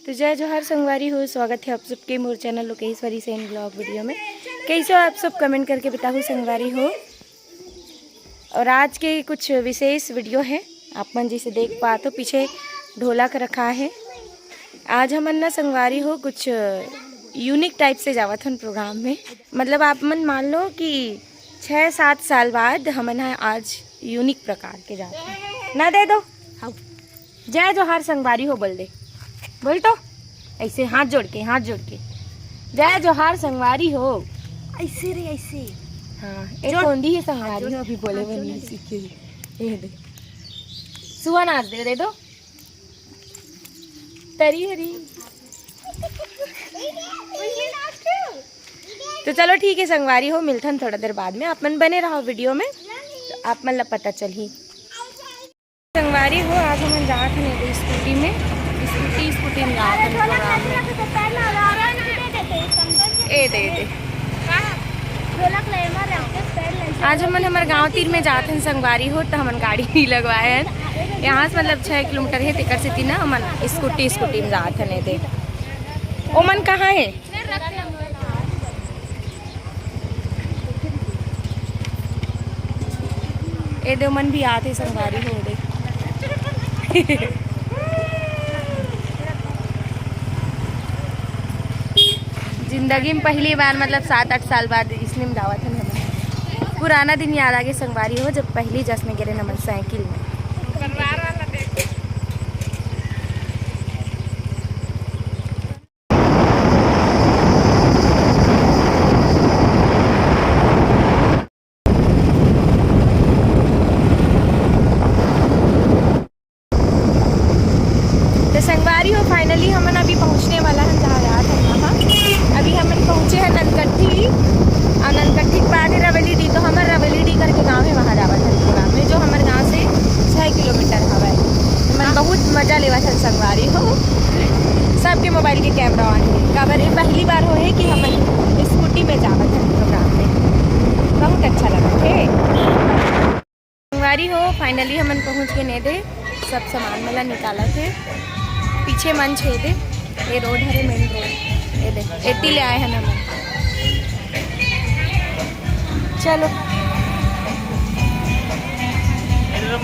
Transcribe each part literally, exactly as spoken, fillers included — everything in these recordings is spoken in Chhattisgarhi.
तो जय जोहार संगवारी हो, स्वागत है आप सबके मोर channel Lokeshwari Sain blog video में। कैसे हो आप सब, कमेंट करके बताओ संगवारी हो। और आज के कुछ विशेष वीडियो है, आप मन जैसे देख पात हो पीछे ढोलक रखा है। आज हमन ना संगवारी हो कुछ यूनिक टाइप से जावत हन प्रोग्राम में। मतलब आप मन मान लो कि छः सात साल बाद हमन ह आज यूनिक प्रकार के जात हन ना। दे दो। हाँ। जय जोहार संगवारी हो बोल दे। बोल तो ऐसे हाथ जोड़ के, हाथ जोड़ के। जय जोहार संगवारी हो। ऐसे रे, ऐसे। हाँ, एक जोड़। कोंदी है संगवारी हो, अभी बोले हाँ, बनी जोड़। सीखे। ये दे। सुआ नाच दे, दे दो। तरी हरी। तो चलो ठीक है संगवारी हो, मिलथन थोड़ा देर बाद में। आप मन बने रहो वीडियो में, तो आप मन ला पता चलही। संगवारी हो, आज हमन जात हन एदे स्कूटी में, स्कूटी, स्कूटी में जात हन प्रोग्राम में। ए दे, ए दे। आज हमन हमर गांव तीर में जात हन संगवारी हो, तो हमन गाड़ी नहीं लगवाए हन। यहाँ से मतलब छः किलोमीटर है, तेकर सेती ना हमन स्कूटी, स्कूटी में जात हन एदे। ओमन कहाँ है? ए दे मन भी आथे संगवारी हो दे। जिंदगी में पहली बार, मतलब सात आठ साल बाद इसने में जावत हन हमन। पुराना दिन याद आगे संगवारी हो, जब पहली जस में गे रहेन हमन साइकिल में। तो संगवारी हो, finally हमन अभी पहुँचने वाला हन जहाँ जात हन वहाँ। अभी हमन पहुँचे हैं ननकट्ठी, और ननकट्ठी के बाद है रवेली डी। तो हमर रवेली डी करके गाँव है, वहाँ जावत हन प्रोग्राम में, जो हमर गाँव से छः किलोमीटर हवय। हमन बहुत मजा लेवत हन संगवारी हो, सबके मोबाइल के कैमरा ऑन है। काबर ये पहली बार हो है कि हमन स्कूटी में जावत हन प्रोग्राम में, बहुत अच्छा लगत है। संगवारी हो, finally हमन पहुँच के ने दे, सब सामान मन ला निकालत हे। पीछे मंच हे दे, ये रोड हरे मेन रोड, ये दे, एती ले आए हन हमन। चलो,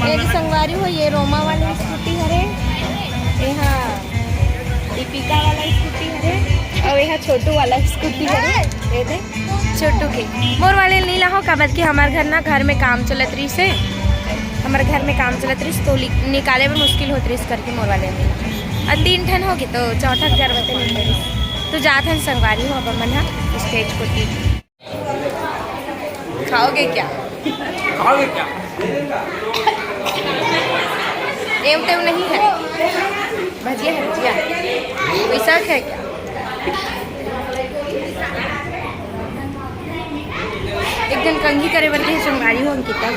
ये दे संगवारी हो, ये रोमा वाली स्कूटी हरे, ये हा दीपिका वाला स्कूटी हरे, और ये हा छोटू वाला स्कूटी हरे, ये दे। छोटू के मोर वाले नी लाहो, काबर कि हमार घर ना, घर में काम चलत रहिस हे, हमार घर में काम चलत रहिस, तो लि-, निकाले में मुश्किल होत रहिस करके मोर वाले नी लाहो। आ तीन ठन होगे तो चौथा के जरूरत नहीं पड़िस। तो जात हन संगवारी हो, अब मन ह स्टेज कोती। खाओगे क्या? खाओगे क्या? एव तेव नहीं है, भजिया है, भजिया। वैसा है क्या? एक दिन कंघी करे बर गे संगवारी हो अंकिता।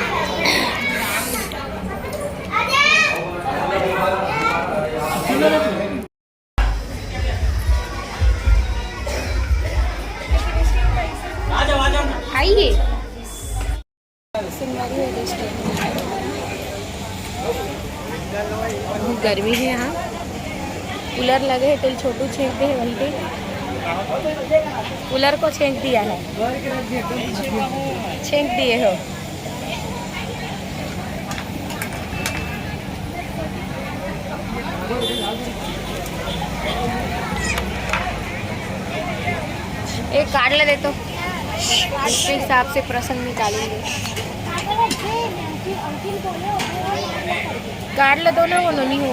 आइए। बहुत गर्मी है यहाँ। कूलर लगे है, तेल छोटू छेंक दे है वहीं पे। कूलर को छेंक दिया है, छेंक दिए हो। एक कार्ड ले दे तो, इसके हिसाब से प्रसंग निकालेंगे। कार्ड ले दो ना, वो नोनी हो।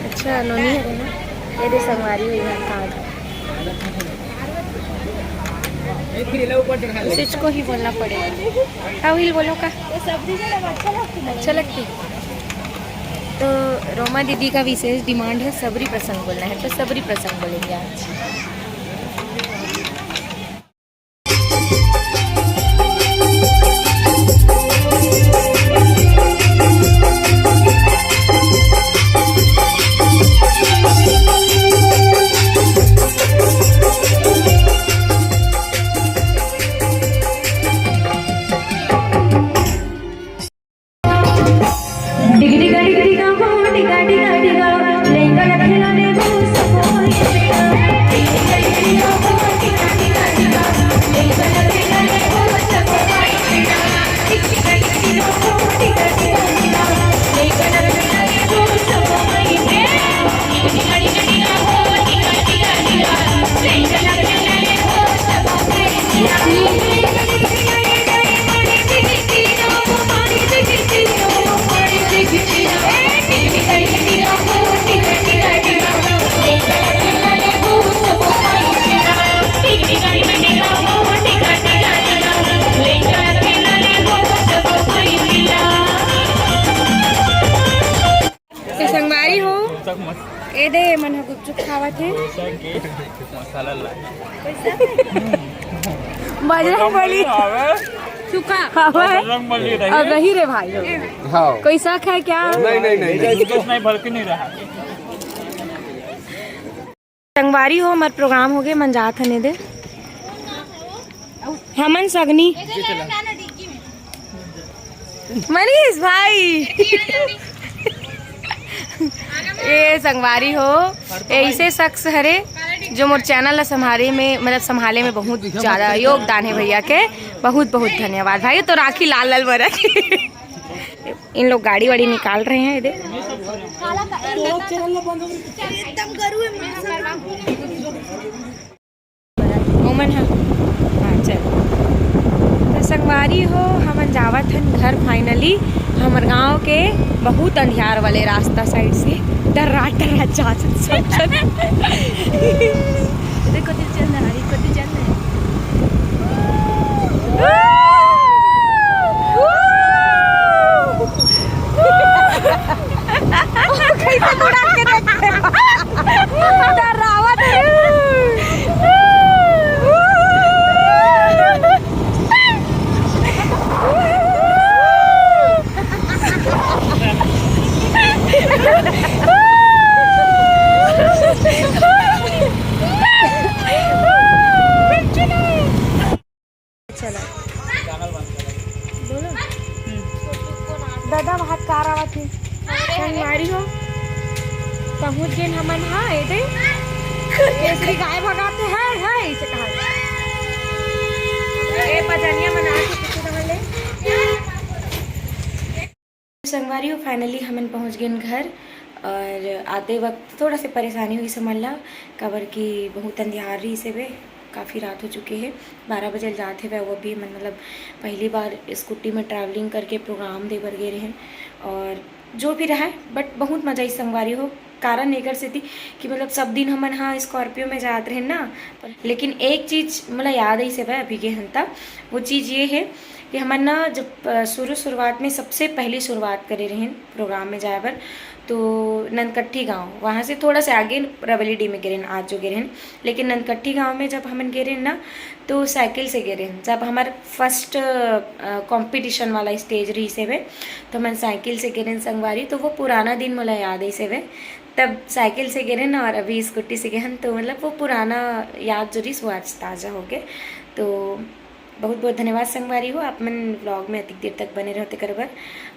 अच्छा, नोनी है ना, ये दे संगवारी हुई है कार्ड। सिच को ही बोलना पड़ेगा। हाँ, हिल बोलो का? अच्छा लगती। तो रोमा दीदी का विशेष डिमांड है सबरी प्रसंग बोलना है, तो सबरी प्रसंग बोलेंगे आज। ए दे, मन ह गुपचुप खावत हे। मसाला ला। बजरंग बली। सुखा। हवय। बजरंग बली रही। अब रही रे भाई। हाँ। कोई शक है क्या? नहीं, नहीं, नहीं, नहीं। कुछ नहीं, भर के नहीं रहा। संगवारी हो, हमर प्रोग्राम हो गे, मन जात हन ए दे। हमन सगनी। मनीष भाई। ए संगवारी हो, ऐसे शख्स हरे जो मोर चैनल ला संभाले में, मतलब संभाले में बहुत ज्यादा योगदान है भैया के। बहुत बहुत धन्यवाद भाई, तो राखी लाल लाल बरत। इन लोग गाड़ी वाड़ी निकाल रहे हैं इधर। ओमन ह, हाँ, चल। तो संगवारी हो, हमन जावत हन घर finally। हमर गांव के बहुत अंधियार वाले रास्ता side से डर्रा डर्रा जात हन सब झन। देखो, दिल चल रहा है, कोती चल रहा है। कैसे मुड़ा के देखते हो? डरावत है। चला। बोलो। दादा, भात कार आवत हे। संगवारी हो, पहुंच गेन हमन। हाँ, ए दे। केसरी गाय भगाते हैं, है, इसे कहा। ए, पजनिया मना के कुछ रहले। संगवारी हो, finally हमन पहुंच गेन घर। और आते वक्त थोड़ा से परेशानी हुई समझ ला, काबर कि बहुत अंधियार रहिस हवे, काफ़ी रात हो चुके हे, बारह बजे ल जात हवे। वो भी मन, मतलब, पहली बार स्कूटी में travelling करके प्रोग्राम दे बर गे रहेन। और जो भी रहा, but बहुत मजा आई संगवारी हो। कारण एकर सेती कि, मतलब, सब दिन हमन हा स्कॉर्पियो में जात रहेन ना, लेकिन एक चीज मोला याद आई से अभी गे हन तब, वो चीज ये है कि हमन ना जब, अ, शुरू शुरुआत में सबसे पहली शुरुआत करे रहेन प्रोग्राम में जाए बर, तो नंदकट्ठी गांव, वहाँ से थोड़ा से आगे रवेली डी में गे रहेन, आज जो गे रहेन, लेकिन नंदकट्ठी गांव में जब हमन गे रहेन ना, तो साइकिल से गे रहेन। जब हमार first, अ, competition वाला stage रहिस हवे, तो हमन साइकिल से गे रहेन संगवारी। तो वो पुराना दिन मोला याद आइस हवे, तब साइकिल से गे रहेन और अभी स्कूटी से गे हन, तो, मतलब, वो पुराना याद जो रहिस, वो आज ताजा हो गे। तो बहुत बहुत धन्यवाद संगवारी हो, आप मन vlog में अतिक देर तक बने रहो तेकर बर।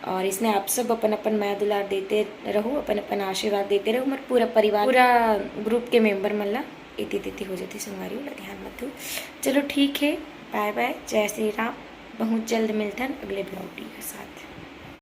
और इसने आप सब अपन अपन मया दुलार देते रहो, अपन अपन आशीर्वाद देते रहो। मोर पूरा परिवार, पूरा group के member मन ला एती तेती हो जाती संगवारी हो, ला ध्यान मत दो। चलो ठीक है, bye bye, जय श्री राम। बहुत जल्द मिलथन अगले vlog के साथ।